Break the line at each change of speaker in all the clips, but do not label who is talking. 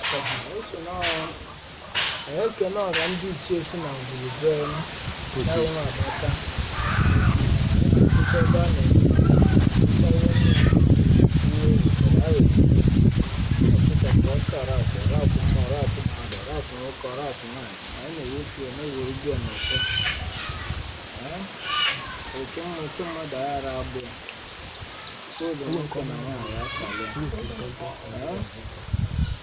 Anyị si na anyị ekene ọra ndị ichie si na ngwuru be ya bụ nwa Amaka. Anyị na-ekwucha ebe a na-eme ọkụkọ ka ọka rapụ rapụ mma rapụ mmadụ rapụ nwoke rapụ nwaanyị. Anyị na-ewefu ya na-ewere gị n'ọfọ. Oke mma oke mmadụ aghara agbụ ya. So bụ nwoke na nwaanyị achala ya.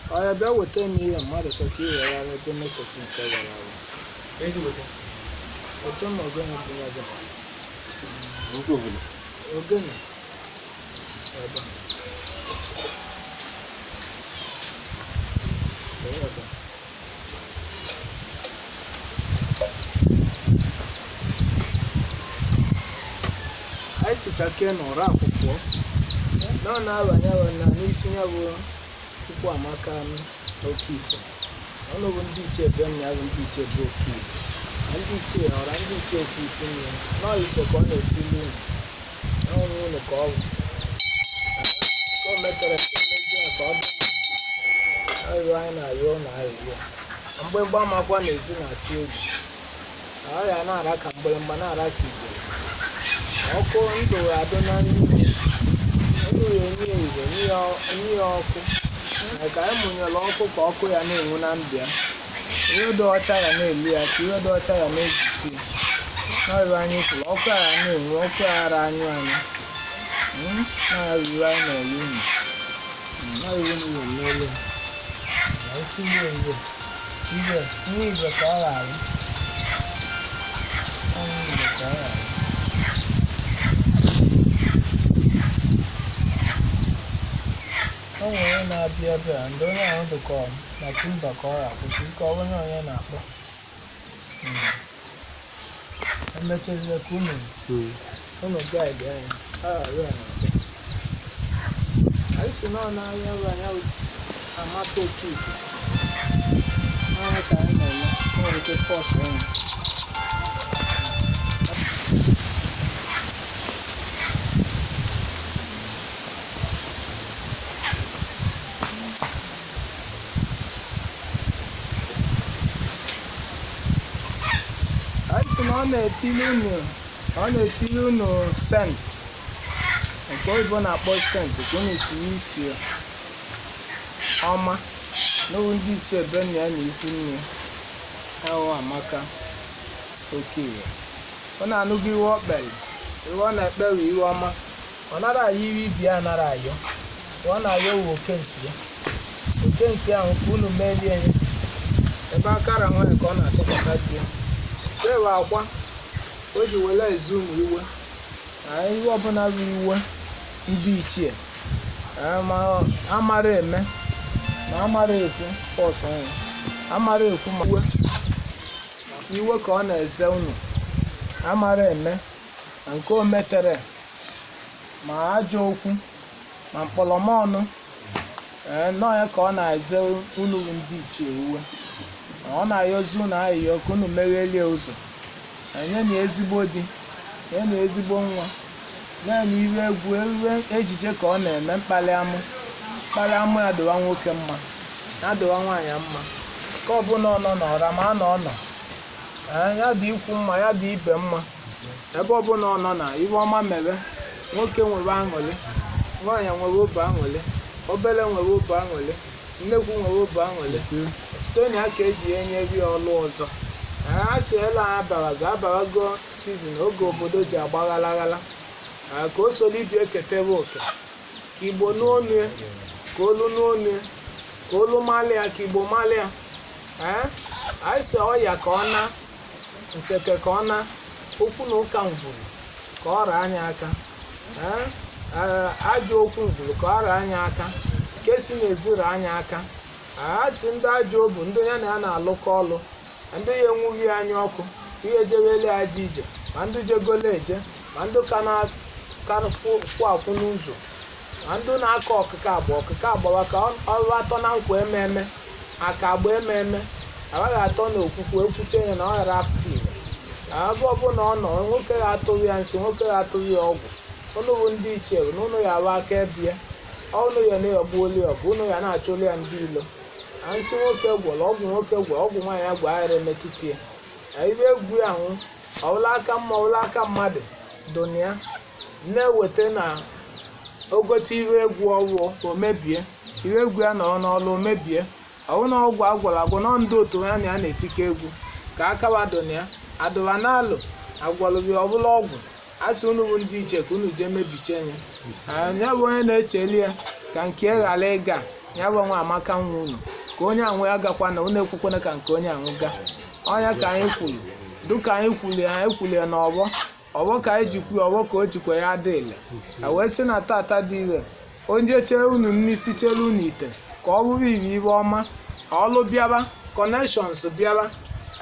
Ọ ya bịa weta m ihe mmadụ ka ka ị were ara jee mekọsi nke gwara agwa. Weta m ogene dị ya bịa. Ogene. Ebe a. Ebe a. Anyị sichake na ụra akwụkwọ na ọ na-abanye abanye n'isi ya bụ Chukwu Amaka oke ifo. Ọnụ bụ ndị ichie be nna ya bụ ndị ichie bụ oke ifo. Na ndị ichie ọra ndị ichie si ikwu nne nọọ ifo ka ọ na-esili unu ọnwụ unu ka ọ bụ ka o metere ka o mezie ya ka ọ dị mma. Arịrịọ anyị na-arịọ na arịrịọ mgbịrịgba amakwa na-ezi na-atụ egwu. Ọrịa na-ara ka mgbịrịgba na-ara ka igwe. Ọkụ ndụ adị na n'ime ndụ ya enye ya igwe nye ya ọkụ ka anyị mụnyere ọkụ ka ọkụ ya na-enwu na ndụ ya. Ihe dị ọcha ya na-elu ya ka ihe dị ọcha ya na-ezute ya. N'ọrụ anyị kwuru ọkụ ya na-enwu ọkụ ya ara anyụ anyị. Na-arịrịọ anyị na-enye unu. Na-arịrịọ unu ya n'elu ya. Na etinye igwe igwe nwa igwe ka ọ ga-arụ. Ọ nwa igwe ka ọ ga-arụ. O nwere onye na-abịa ebe a ndị onye ahụ dị ka ọ na timba ka ọ ga-akwụsị ike ọ onye onye na-akpọ. Emechazie ka unu unu gaịdị anyị a ga-arụ ya na-abịa. Anyị si nọ n'ahịa bụ anya Amaka Okefọ. Ọrụ ka anyị na-eme nwere ike pọsụ ya. Anyị sị na ọ na-etili unu ọ na-etili unu sent nke oyibo na-akpọ sent ka unu siri isi ọma n'owu ndị ichie be nna ya na ikwu nne ahụ Amaka Okefọ. Ọ na-anụgo iwe ọ kpere iwe ọ na-ekpe wụ iwe ọma. Ọ nara ayọ iwe ibi ya anara ayọ. Ọ na-ayọ wụ oke nke ya. Oke nke ahụ ka unu merie ya. Ebe akara nwaanyị ka ọ na-atụkwasị di ya. Ewe akwa o ji were ezu ụmụ iwe na iwe ọbụla bụ iwe ndị ichie ma amara eme na amara ekwu pọsụ ya amara ekwu ma iwe iwe ka ọ na-eze unu amara eme na nke o metere ma ajọ okwu ma mkpọrọmọnụ nọọ ya ka ọ na-eze unu ndị ichie iwe. Ọ na-ayọzi unu ayịyọ ka unu meghelie ụzọ enye na ezigbo di nye na ezigbo nwa nye na iwe egwu iwe ejije ka ọ na-eme mkpali amụ mkpali amụ ya dịwa nwoke mma ya dịwa nwaanyị mma ka ọbụla ọ nọ n'ọra ma a na ọ nọ ya dị ikwu mma ya dị ibe mma ebe ọbụla ọ nọ na iwe ọma mere nwoke nwere aṅụrị nwaanyị nwere obi aṅụrị obere nwere obi aṅụrị nnekwu nwere obi aṅụrị site na ya ka eji ya enye ri ọlụ ọzọ. A sị ele a bara ga-abarago sizin oge obodo ji agba ghalaghala ka o soro ibi eketebe oke ka Igbo n'onu ya ka olu n'onu ya ka olu malịa ka Igbo malịa. Anyị sị ọya ka ọ na nseke ka ọ na okwu na ụka ngwuru ka ọ raa anya aka ajọ okwu ngwuru ka ọ raa anya aka nke si n'ezi raa anya aka. Achị ndị ajọ obu ndị ya na ya na-alụkọ ọlụ ndị ya enwughị anya ọkụ ihe ejewele aja ije ma ndị jegolo eje ma ndị ka na-kwụ akwụ n'ụzọ ma ndị na-akọ ọkịka agba ọkịka agbawa ka ọrụ atọ na nkwa ememe aka agba ememe agaghị atọ na okwukwe ekwuche ya na ọ ghara afọ ime. Ebe ọbụla ọ nọ nwoke ya atụghị ya nsị nwoke ya atụghị ya ọgwụ unu bụ ndị ichie na unu ya awa aka ebie unu ya na-egbuoli ọgụ unu ya na-achụli ya ndị ilo. Nsị nwoke gwọrọ, ọgwụ nwoke gwọrọ, ọgwụ nwaanyị agwọ aghara emetụta ya. Ibe egwu ya nwụ ọwụla aka mma, ọwụla aka mmadụ dụna ya na-eweta na ogote iwe egwu ọwụọ o mebie iwe egwu ya nọrọ n'ọlụ o mebie. Ọwụ na ọgwụ agwọrọ agwọ nọ ndị otu ha na ya na-etikọ egwu ka akawa dụna ya adụwa na-alụ agwọlụbi ọbụla ọgwụ asị unu bụ ndị iche ka unu jee mebiche ya. Ya bụ onye na-echeli ya ka nke ghara ịga ya bụ nwa amaka nwa unu ka onye anwụ agakwa na unu ekwekwana ka nke onye anwụ ga ọnya. Ka anyị kwuru dịka anyị kwuru ya, anyị kwuru ya n'ọgbọ ọgbọ ka anyị jikwa ọgbọ ka o jikwa ya dị ile. A wee sị na tata dị ire, onye chere unu n'isi chere unu ite ka ọ bụrụ iri iwe ọma, ọlụ bịaba, connections bịaba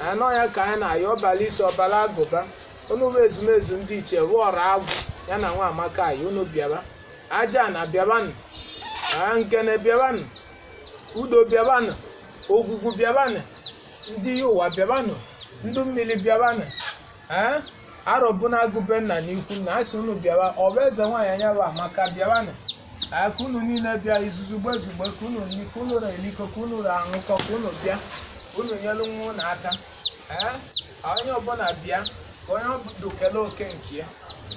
anọ ya ka anyị na-ayọ ọbara isi ọbara agụba. Unu bụ ezumezu ndị iche rụọ ọrụ agwụ ya na nwa amaka anyị, unu bịaba, aja na bịabanụ, nkene bịabanụ, udo bịabanụ, ogwugwu bịabanụ, ndị ụwa bịabanụ, ndụ mmiri bịabanụ, ee, arọbụnagụ be nna na ikwu na asị unu bịawa. Ọ bụ eze nwaanyị anya bụ amaka bịawanụ ka unu niile bịa izuzugbe ezugbe, ka unu ka unu eliko, ka unu aṅụkọ, ka unu bịa unu nyelu nwa unu aka. Ee, onye ọbụla bịa ka onye ọbụla kele oke nke ya.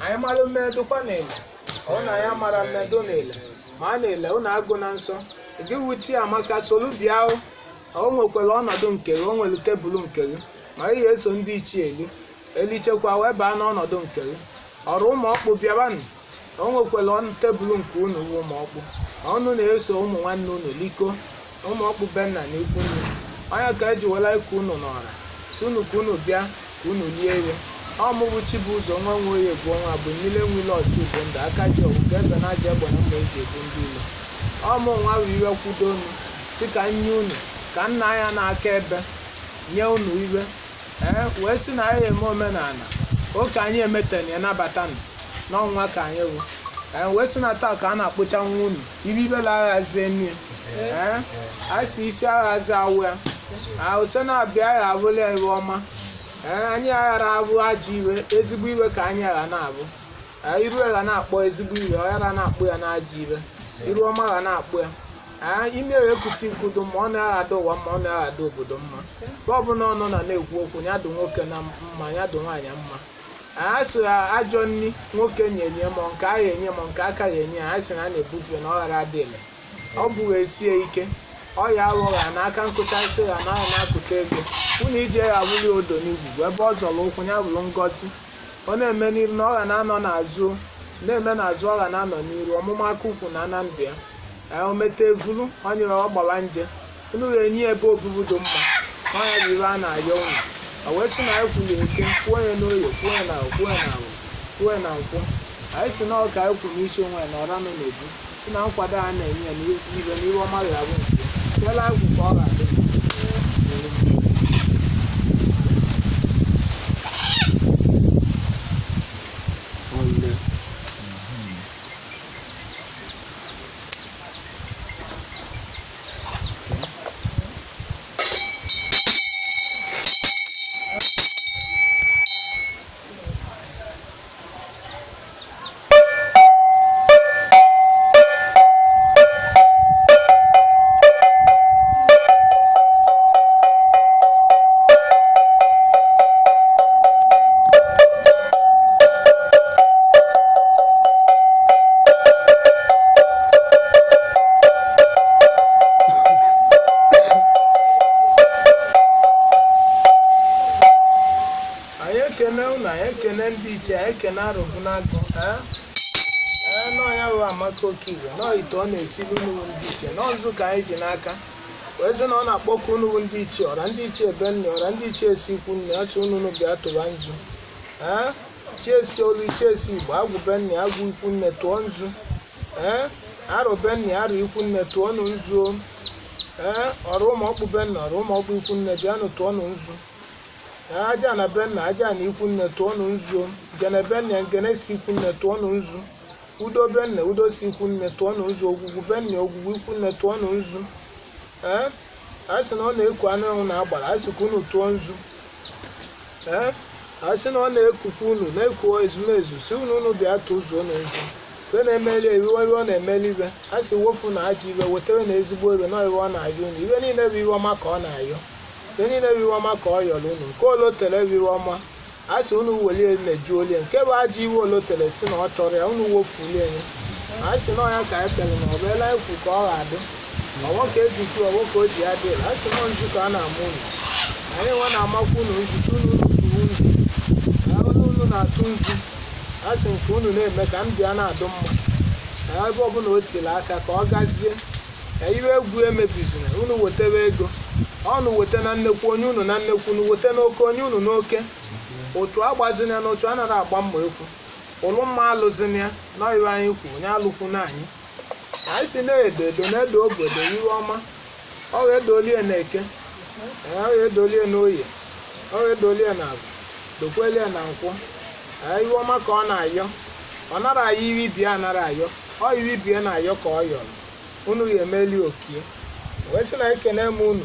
Anyị mara mmedụkwa n'ele ọ na ya mara mmedo n'ele ma a na-ele unu agụ na nsọ gị wuchi amaka solu bịa. O nwekwara ọnọdụ nke gị, o nwere tebụl nke gị ma ị ga-eso ndị ichie eli elichekwa wee baa n'ọnọdụ nke gị. Ọrụ ụmụ ọkpụ bịabanụ, o nwekwara ọnụ tebụl nke unu wụ ụmụ ọkpụ ma unu na-eso ụmụ nwanne unu liko ụmụ ọkpụ be nna na ikwu nne. Onye ka eji wela iku unu n'ọra si unu ka unu bịa ka unu lie iwe. Ọmụbụ Chibụzọ nwa nwe oye bụ ọnwa bụ mmiri enwile ọsọ igbo ndụ aka ji ọgwụ ka ebe na aja egbe na mma eji ebu ndị ilo. Ọmụ nwa bụ iwe kwudo unu si ka nye unu ka nna ya na-aka ebe nye unu iwe, ee, wee sị na anyị eme omenala oke anyị emetena ya nabatanụ n'ọnwa ka anyị bụ anyị wee sị na taa ka a na-akpụcha nwa unu ibe ibela aghazie nne, ee, a sị isi aghazi awụ ya ose na-abịa ya abụla ya iwe ọma. Ee, anyị aghara abụ ajọ iwe, ezigbo iwe ka anyị agha na-abụ. Ee, iru gha na-akpọ ezigbo iwe, ọ ghara na-akpụ ya n'ajọ iwe, iru ọma gha na-akpụ ya. Ee, ime ekuti nkudo ma ọ na-aghado ụwa mma, ọ na-aghado obodo mma. Ebe ọbụla ọ nọ na na-ekwu okwu ya dụ nwoke na mma, ya dụ nwaanyị mma. A sị ya ajọ nni nwoke nyenye ma nke a ya enye ma nke aka ya enye ya, a sị na a na-ebufe na ọ ghara adịle ọ bụ esie ike ọ ya aghọgha n'aka nkụchasị ya na ahụ na-akụta ego unu ije ya abụghị odo n'igwugwu ebe ọ zọrọ ụkwụ ya bụrụ ngọzi. Ọ na-eme n'iru na ọ ga na-anọ n'azụ, na-eme n'azụ, ọ ga na-anọ n'iru ọmụma aka ukwu na anambịa ya. O mete evulu onye ọ gbawa nje unu ga-enye ya ebe obibi dị mma. Ọnya bụ iwe a na-ayọ unu. O wee sị na anyị kwuru eke, kwuo ya n'oye, kwuo ya na kwuo ya na awọ, kwuo ya na nkwụ. Anyị si na ọ ka anyị kwuru n'isi onwe ya na ọra nọ n'ebu si na nkwado a na-enye ya n'ibe na iwe ọma ga-abụ nke ya agwụ ka ọ ga-adị.
Ole.
Anyị ekene unu, anyị ekene ndị iche, anyị ekene arụbụnagụ. Ee, nọọ ya bụ amaka oke igwe nọọ ite ọ na-esiri unu bụ ndị iche nọọ nzu ka anyị ji n'aka wee sị na ọ na-akpọkọ unu bụ ndị ichie, ọra ndị ichie ebe nne, ọra ndị ichie esi ikwu nne asị unu unu bịa tụba nzu. Ee, chiesi olu, chiesi igbo, agwụ be nne, agwụ ikwu nne, tụọ nzu. Ee, arụ be nne, arụ ikwu nne, tụọnụ nzu o. Ee, ọrụ ụmụ ọkpụ be nna, ọrụ ụmụ ọkpụ ikwu nne, bịanụ tụọnụ nzu. Aja na be nna, aja na ikwu nne, tụọnụ nzu. Ngene be nne, ngene si ikwu nne, tụọnụ nzu. Udo be nne, udo si ikwu nne, tụọnụ nzu. Ogwugwu be nne, ogwugwu ikwu nne, tụọnụ nzu. Ee, a sị na ọ na-eku anụ enwu na agbara, a sị ka unu tụọ nzu. Ee, a sị na ọ na-ekukwa unu na-eku ezumezu si unu unu bịa tụzuo unu nzu. Nke na-emeli iwe iwe ọ na-emeli iwe a sị wofu na ajọ iwe wetere na ezigbo iwe na iwe ọ na-ayọ unu iwe niile bụ iwe ọma ka ọ na-ayọ iwe niile bụ iwe ọma ka ọ yọrọ unu nke olotere bụ iwe ọma a sị unu welie mejuolie nke bụ ajọ iwe olotere si na ọ chọrọ ya unu wofulie ya a sị na ọya ka anyị kpere na ọ bụ ele anyị kwu ka ọ ga-adị ọgbọ ka eji kwuo ọgbọ ka o ji adị a sị na nzu ka a na-ama unu anyị nwe na-amakwa unu nzu unu unu tụrụ nzu unu unu na-atụ nzu a sị nke unu na-eme ka m bịa na-adụ mma na ebe ọbụla o tiri aka ka ọ gazie ka iwe egwu emebizina unu wetebe ego ọnụ weta na nnekwu onye unu na nnekwu unu weta n'oke onye unu n'oke ụtụ agbazina na ụtụ anaghị agba mma ekwu ụlụ mma alụzina ya na iwe anyị kwu onye alụkwu na anyị anyị si na-edo edo na-edo obodo iwe ọma ọ ga-edolie na eke ọ ga-edolie na oye ọ ga-edolie na agwa dokwelie na nkwụ iwe ọma ka ọ na-ayọ ọ nara ayọ iwe ibie anara ayọ ọ iwe ibie na-ayọ ka ọ yọrọ unu ya emeli okie wee sị na ekene m unu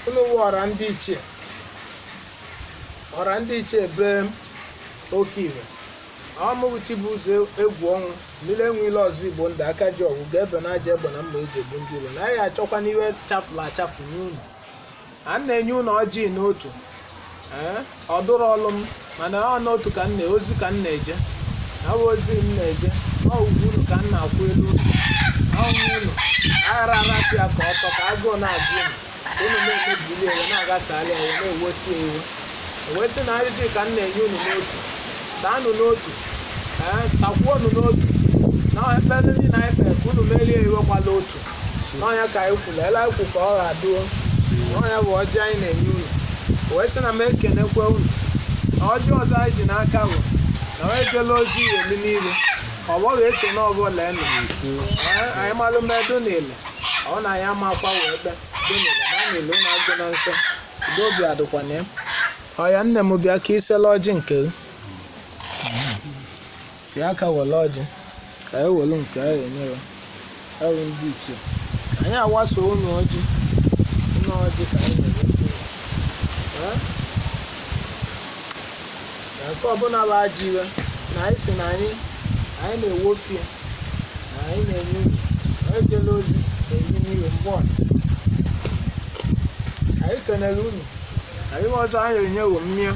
unu wụ ọra ndị ichie ọra ndị ichie bee oke ire ọmụwụ Chibuzo egwu ọnwụ mmiri enwe ile ọzọ igbo ndụ aka ji ọgwụ ga-ebe na aja egbe na mma eji egbu ndị iro na anyị achọkwa n'iwe chafụrụ achafụ nye unu a na-enye unu ọjị n'otu ee ọ dụrụ ọlụ m mana ọ n'otu ka m na ozi ka m na-eje na ọ bụ ozi m na-eje ọ ugwu unu ka m na-akwụ elu unu ọnwụ unu aghara arapụ ya ka ọtọ ka agụụ na-agụ unu ka unu na-emebili ewe na-aghasali ewe na-ewosi ya iwe wee sị na ajụjụ ka m na-enye unu n'otu taanụ n'otu ee takwuonu n'otu na ekpere ndị na ekpe ka unu merie iwe kwala otu n'ọnya ka anyị kwuru ele anyị kwu ka ọ ga-adụo n'ọnya bụ ọjị anyị na-enye unu wee sị na m ekenekwe unu na ọjị ọzọ anyị ji n'aka bụ na onye jela ozi emi n'iru ọgbọ ga-eso n'ọbụla enu ee anyị malụ mmedu n'ile ọ na anyị amakwa wee kpe dị n'ile ma n'ile ụnụ agụ na nsọ udo obi adịkwana ya ọya nne m bịa ka isela ọjị nke gị. Tie aka were ọjị ka e welu nke a enye ya ewu ndị ichie anyị awaso unu ọjị si na ọjị ka anyị na-enye unu. Ee? Na nke ọbụla bụ ajọ iwe na anyị si na anyị anyị na-ewofie na anyị na-enye unu ejela ozi na-enye n'iwe mgbe ọ anyị kenere unu anyị ọzọ anyị enyewo mmịa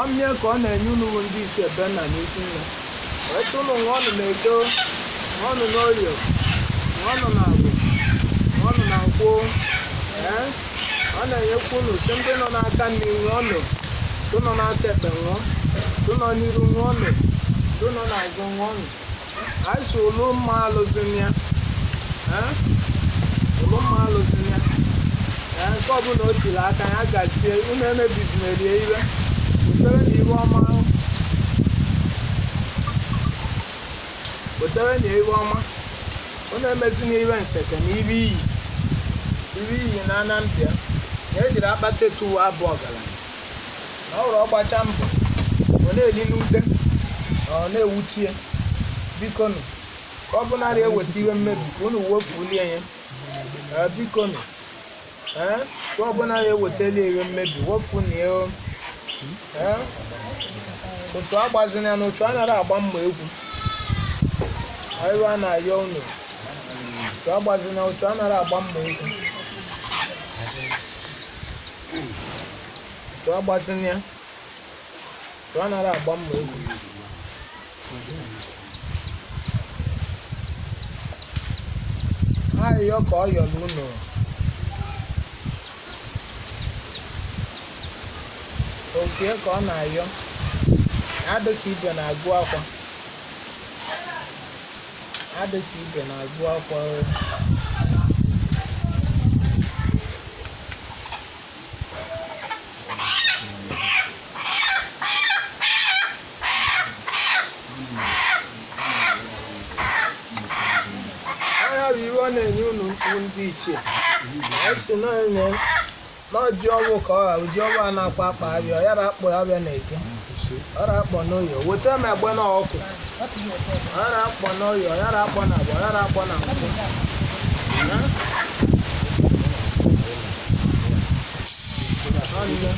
ọmịa ka ọ na-enye unu bụ ndị ichie be nna na ikwu nne wee sị unu ṅụọnụ na eke ṅụọnụ n'oye ṅụọnụ na agwụ ṅụọnụ na nkwụ ee ọ na-enyekwa unu sị ndị nọ n'aka nri ṅụọnụ ndị nọ n'aka ekpe ṅụọ ndị nọ n'iru ṅụọnụ ndị nọ n'azụ ṅụọnụ anyị si ụlụ mma alụzina ya ee ụlụ mma alụzina ya ee nke ọbụla o tiri aka ya gazie unu emebizinerie iwe wetere na iwe ọma wetere na iwe ọma unu emezina iwe nseke na iwe iyi iwe iyi na anambịa na ejiri akpata etuwo abụ ọgaranya na ọ hụrụ ọgbacha mbọ ọ na-eli n'ute na ọ na-ewutie bikonu ka ọ bụnarị eweta iwe mmebi ka unu wefulie ya ee bikonu ee ka ọ bụnarị ewetali iwe mmebi wefu na ya o. Ee, otu agbazina ya na otu anaghị agba mma egwu iwe a na-ayọ unu otu agbazina otu anaghị agba mma egwu otu agbazina ya otu anaghị agba mma egwu ayịyọ ka ọ yọrọ unu oke ka ọ na-ayọ adị ka ibe na-agụ akwa adị ka ibe na-agụ akwa o. Ọ ya bụ iwe ọ na-enye unu mkpu ndị ichie anyị si na N'ọjị ọgwụ ka ọ ghara ji ọgwụ a na-akpa akpa abịa, ọ yara akpọ ya abịa na-eke. Ọ yara akpọ n'oyo, weta m egbe na ọkụ. Ọ yara akpọ n'oyo, ọ yara akpọ na agba, ọ yara akpọ na nkwụ. Ọ nne.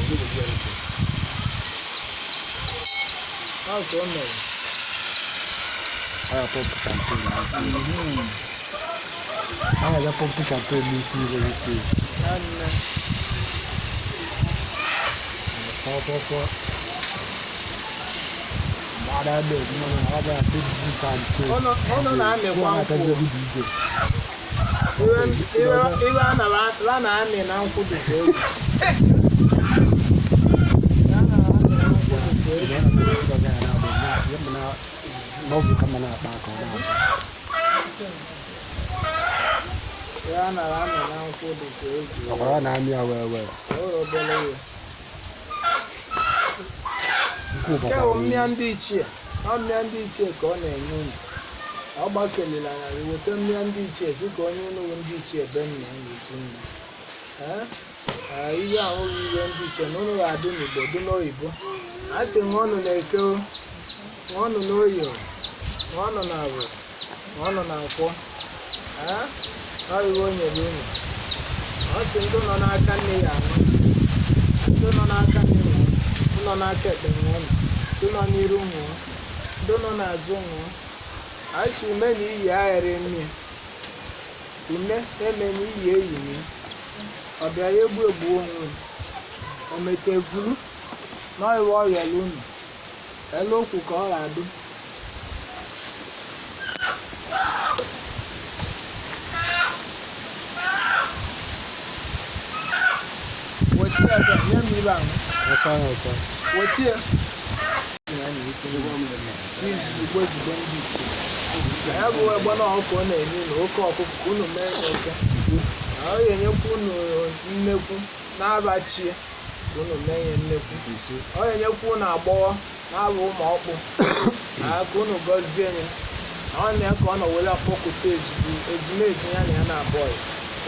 Ọ ka o mere.
Ọ ya pọmpụ champagne n'isi. Ọ ya pọmpụ champagne n'isi ibe n'isi.
Ọ nne.
Pọ pọ pọ. Mmadụ adị mmadụ ọ bịa dị champagne.
Ụnụ na-amịkwa nkwụ.
Egwu DJ.
Iwe a na-amị na nkwụ dịka egwu. A na-amị na nkwụ dịka egwu.
N'ọzụ kama na-akpa aka ọ na-abụ.
Iwe a na-amị na nkwụ dịka egwu.
Ọkwara na-amị ya wee wee.
Ọ bụrụ obere ihe.
Nkwụ
Nke
bakwara
bụ
uru.
mmịa ndị ichie. Ọ mmịa ndị ichie ka ọ na-enye unu. Ọ gbakelila ya weta mmịa ndị ichie si ka onye unu bụ ndị ichie be nna ya na ikwu nne. Ee? Ee, ihe ahụ bụ ihe ndị ichie na unu ga-adị n'Igbo dị n'oyibo. A sị ṅụọnụ na eke o, ṅụọnụ n'oyi o, ṅụọnụ na awọ, ṅụọnụ na nkwọ. Ee? Ọ iwe o nyere unu. Ọ sị ndị nọ n'aka nne ya aṅụ, ndị nọ n'aka nne ṅụọ, ndị nọ n'aka ekpe ṅụọnụ, ndị nọ n'iru ṅụọ, ndị nọ n'azụ ṅụọ. A sị ume na iyi aghara emie. Ume eme na iyi eyi mie. Ọ bịara egbu egbu onwe ya. O mete vuru na iwe ọ yọrọ unu. Ele okwu ka ọ ga-adị. Wetie ebe a, nye m ibe ahụ.
Ọsọ ya ọsọ.
Wetie. Izugbo ezugbo ndị ichie. Ya bụ egbe na ọkụ ọ na-enye unu, oke ọkụkọ ka unu mee ya oke. Ọ ga-enyekwa unu nnekwu na-abachie ka unu mee ya nnekwu. Ọ ga-enyekwa unu agbọghọ na-abụ ụmụ ọkpụ ka unu gọzie ya. Ọ na ka ọ nọ were akpọkụta ezugbo ezumezu ya na ya na-abụọ ya.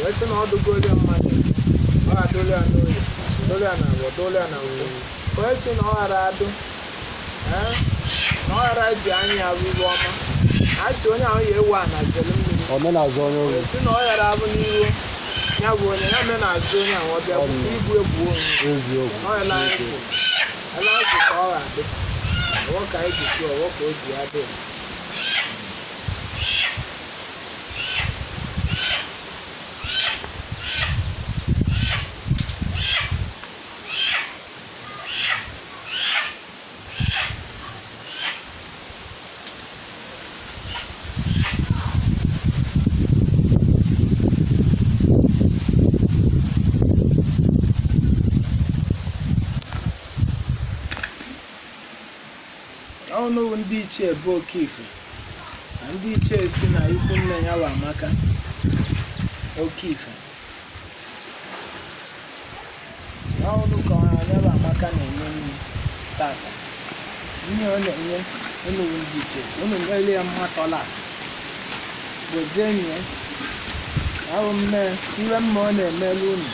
Wee sị na ọ dụgoro ya mma n'eke. Ọ ga-adụrụ ya n'oyi, dụrụ ya na agwọ, dụrụ ya na nkwụ. Wee sị na ọ ghara adụ, ee, na ọ ghara ji anya abụ iwe ọma. A sị onye ahụ ya ewu a na jelu mmiri.
Omenazụ onye
Wee
oru.
sị na ọ ghara abụ n'ihu ya bụ onye ya mee na-azụ onye ahụ ọ bịa bụkwa igbu egbu onwe.
Eziokwu.
Ọ ele anyị kwuru, ele anyị kwuru ka ọ ga-adị. Ọwọ ka anyị ji kwuo, ọwọ ka o ji adị. Ọnụ ndị ichie bụ oke ife na ndị ichie si na ikwu nne ya bụ Amaka oke ife. Ọnụ ka ya bụ Amaka na-enye nri tata. Nri ọ na-enye unu bụ ndị ichie, unu melie ya mmatọla gozie enyi ya. Ahụ mme iwe mma ọ na-emelu unu.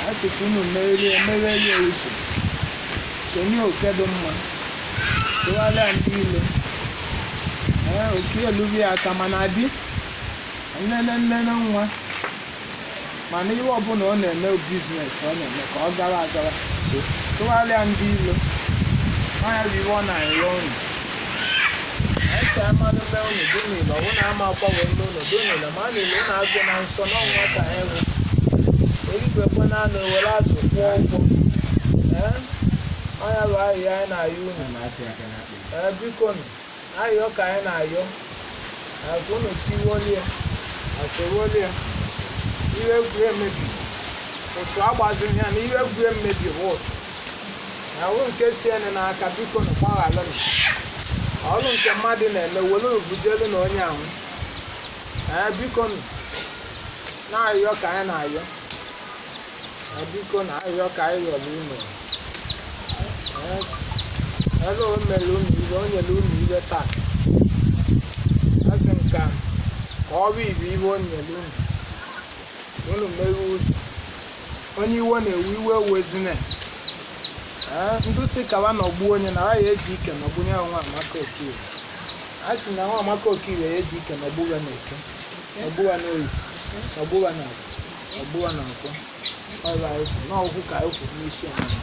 A sị ka unu merie megheri ya ụzọ. Kenye oke dị mma. Tụgharịa ndị ilo. Ee, oke elubi aka mana abi nnene nnene nwa mana ihe ọbụla ọ na-eme business ọ na-eme ka ọ gara agara. Tụgharịa ndị ilo. Ọ ya bụ ihe ọ na-arịọ unu. Ese amalụ mee unu dị n'ilo, ọ bụ na ama akwa wee mee unu dị n'ilo, ma n'ilo unu agụ na nsọ n'ọnwa ka enwe. Erigwe kwe na anụ were azụ kwụọ ụgwọ. Ee, ọ ya bụ ahịhịa anyị na-ayọ unu. Ee, biko nụ, ayọ ka anyị na-ayọ. Ee, ka unu tiwolie, asewolie. Ihe egwu emebi. Ụtụ agbaziri ya na ihe egwu emebi bụ ụtụ. Ahụ nke si ene n'aka biko nụ gbaghalụnụ. Ọrụ nke mmadụ na-eme were bujelu na onye ahụ. Ee, biko nụ, na-ayọ ka anyị na-ayọ. Ee, biko na ayọ ka anyị yọrọ unu. Ee, ebe o mere unu iwe, o nyere unu iwe taa. A sị m ka ọ bụ ibe iwe o nyere unu. Unu meghe ụzọ. Onye iwe na-ewe iwe ewezine. Ee, ndị si kawa nọgbuo onye na ha ya eji ike nọgbunye nwa Amaka Okiwe. A sị na nwa Amaka Okiwe ya eji ike nọgbuwa na eke, nọgbuwa na oyi, nọgbuwa na agwa, nọgbuwa na nkwọ. Ọrụ anyị kwu n'ọgwụ ka anyị kwu n'isi anyị.